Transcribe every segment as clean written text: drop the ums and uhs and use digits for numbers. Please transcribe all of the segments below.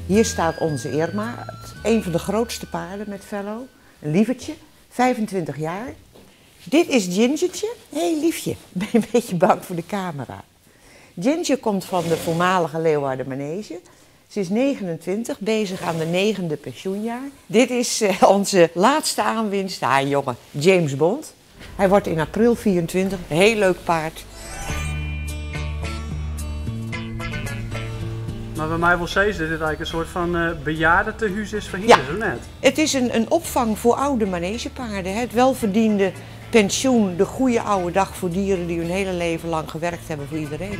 Hier staat onze Irma, een van de grootste paarden met Fello. Een lievertje, 25 jaar. Dit is Gingertje. Hé hey, liefje, ben je een beetje bang voor de camera? Ginger komt van de voormalige Leeuwarden Manege. Ze is 29, bezig aan de negende pensioenjaar. Dit is onze laatste aanwinst. Ah jongen, James Bond. Hij wordt in april 24, een heel leuk paard. Maar bij mij wil zeggen dat dit eigenlijk een soort van bejaardentehuis is voor hinders, Ja. of net? Het is een opvang voor oude manegepaarden. Hè. Het welverdiende pensioen, de goede oude dag voor dieren die hun hele leven lang gewerkt hebben voor iedereen.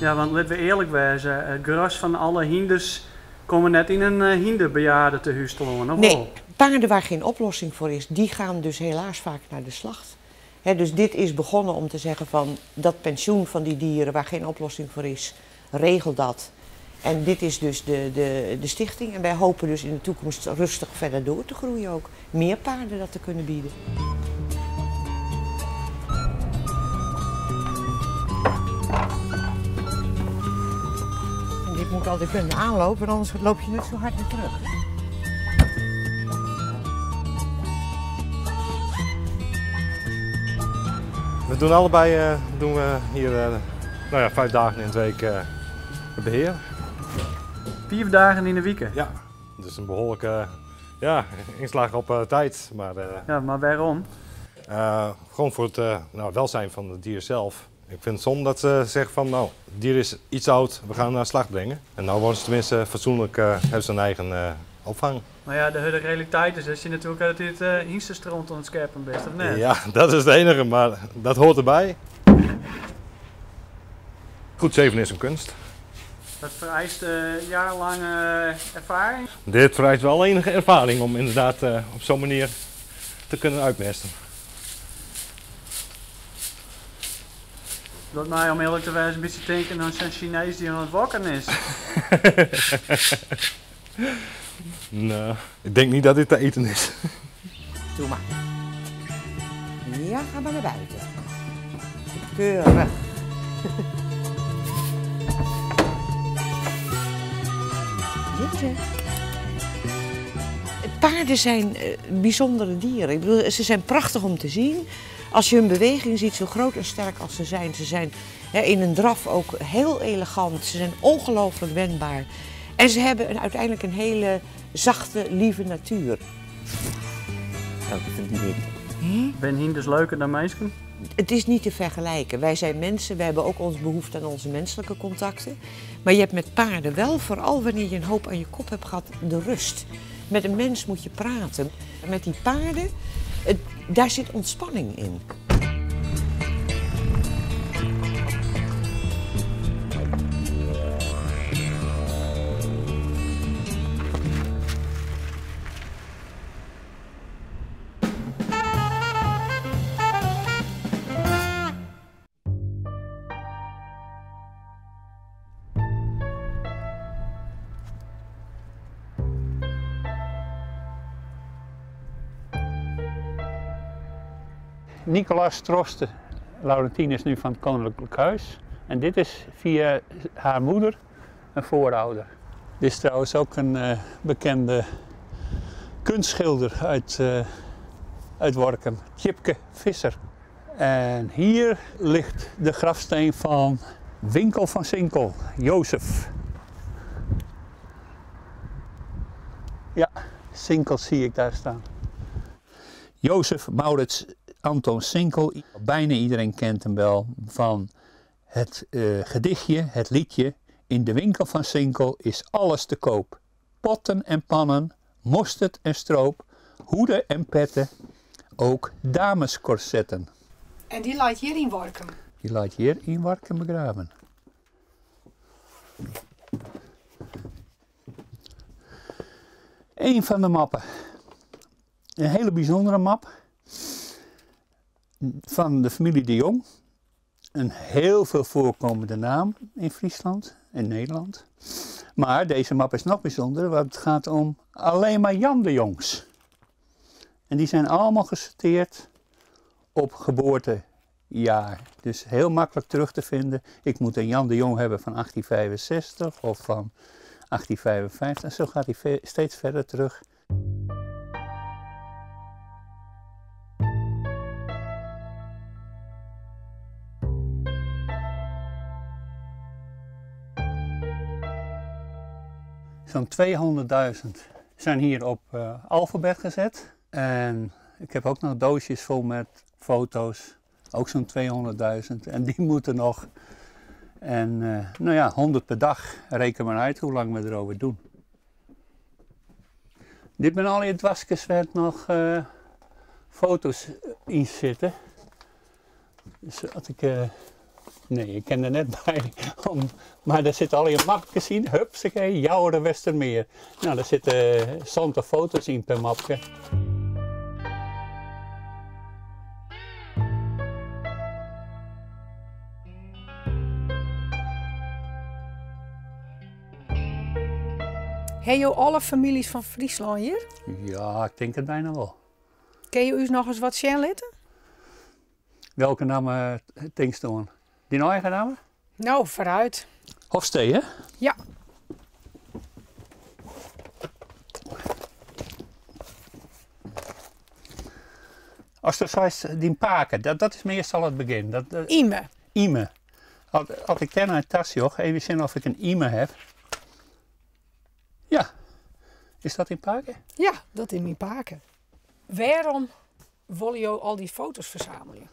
Ja, want laten we eerlijk wezen, het gros van alle hinders komen net in een hinderbejaardentehuis te wonen, of Nee, wel? paarden waar geen oplossing voor is, die gaan dus helaas vaak naar de slacht. Hè, dus dit is begonnen om te zeggen van dat pensioen van die dieren waar geen oplossing voor is, regel dat. En dit is dus de stichting en wij hopen dus in de toekomst rustig verder door te groeien ook. Meer paarden dat te kunnen bieden. En dit moet altijd kunnen aanlopen, anders loop je net zo hard weer terug. We doen allebei doen we hier 5 dagen in de week het beheer. 5 dagen in de week? Ja, dus een behoorlijke inslag op tijd. Maar Ja, maar waarom? Gewoon voor het welzijn van het dier zelf. Ik vind het zonde dat ze zeggen van, het dier is iets oud, we gaan naar slag brengen. En nou worden ze tenminste fatsoenlijk, hebben ze een eigen opvang. Maar ja, de realiteit is dat je natuurlijk uit dit hinsterstront aan het scherpen bent, of net? Ja, dat is het enige, maar dat hoort erbij. Goed zeven is een kunst. Dat vereist jarenlange ervaring? Dit vereist wel enige ervaring om inderdaad op zo'n manier te kunnen uitmesten. Dat mij, om eerlijk te zijn, een beetje denken aan zo'n Chinees die aan het wakken is. Nou, ik denk niet dat dit te eten is. Doe maar. Ja, ga maar naar buiten. Keurig. Ginger. Paarden zijn bijzondere dieren. Ze zijn prachtig om te zien. Als je hun beweging ziet, zo groot en sterk als ze zijn. Ze zijn, hè, in een draf ook heel elegant. Ze zijn ongelooflijk wendbaar. En ze hebben uiteindelijk een hele zachte, lieve natuur. Welke vriendin. Ben hinders leuker dan mensen? Het is niet te vergelijken. Wij zijn mensen, wij hebben ook onze behoefte aan onze menselijke contacten. Maar je hebt met paarden wel, vooral wanneer je een hoop aan je kop hebt gehad, de rust. Met een mens moet je praten. Met die paarden, daar zit ontspanning in. Nicolaas Troste, Laurentien is nu van het Koninklijk Huis. En dit is via haar moeder een voorouder. Dit is trouwens ook een bekende kunstschilder uit Workum, Tjipke Visser. En hier ligt de grafsteen van Winkel van Sinkel, Jozef. Ja, Sinkel zie ik daar staan. Jozef Maurits Anton Sinkel, bijna iedereen kent hem wel van het gedichtje, het liedje. In de winkel van Sinkel is alles te koop. Potten en pannen, mosterd en stroop, hoeden en petten, ook damescorsetten. En die laat hier in Workum? Die laat hier in Workum begraven. Een van de mappen. Een hele bijzondere map. Van de familie de Jong. Een heel veel voorkomende naam in Friesland en Nederland. Maar deze map is nog bijzonder, want het gaat om alleen maar Jan de Jongs. En die zijn allemaal gesorteerd op geboortejaar. Dus heel makkelijk terug te vinden. Ik moet een Jan de Jong hebben van 1865 of van 1855 en zo gaat hij steeds verder terug. Zo'n 200.000 zijn hier op alfabet gezet. En ik heb ook nog doosjes vol met foto's, ook zo'n 200.000. En die moeten nog. En nou ja, 100 per dag, reken maar uit hoe lang we erover doen. Dit zijn al je dwaskes waar nog foto's in zitten. Dus als ik, nee, ik ken er net bij. Maar daar zitten al je mapjes in. Hupsakee, Jouren Westermeer. Nou, daar zitten 70 foto's in per mapje. Heb je alle families van Friesland hier? Ja, ik denk het bijna wel. Kun je u nog eens wat zien laten? Welke naam denkst du aan? Die eigen naam? Nou, vooruit. Hofstee, hè? Ja. Als er zo die paken, dat is meestal het begin. Ime. Ime. Als ik ten uit tas, joh, even zien of ik een ime heb. Ja. Is dat in Paken? Ja, dat in mijn Paken. Waarom wil je al die foto's verzamelen?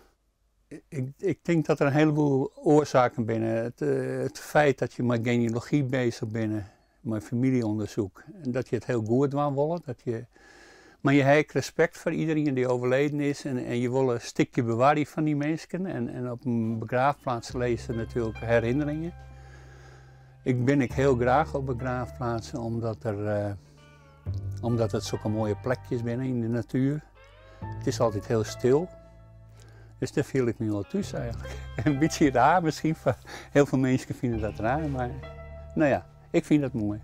Ik denk dat er een heleboel oorzaken binnen. Het feit dat je met genealogie bezig bent, met familieonderzoek. En dat je het heel goed wil. Maar je hebt respect voor iedereen die overleden is. En je wil een stukje bewaren van die mensen. En op een begraafplaats lezen natuurlijk herinneringen. Ik ben ik heel graag op begraafplaatsen omdat het zulke mooie plekjes binnen in de natuur. Het is altijd heel stil. Dus daar viel ik nu al thuis eigenlijk. Een beetje raar misschien, heel veel mensen vinden dat raar, maar nou ja, ik vind dat mooi.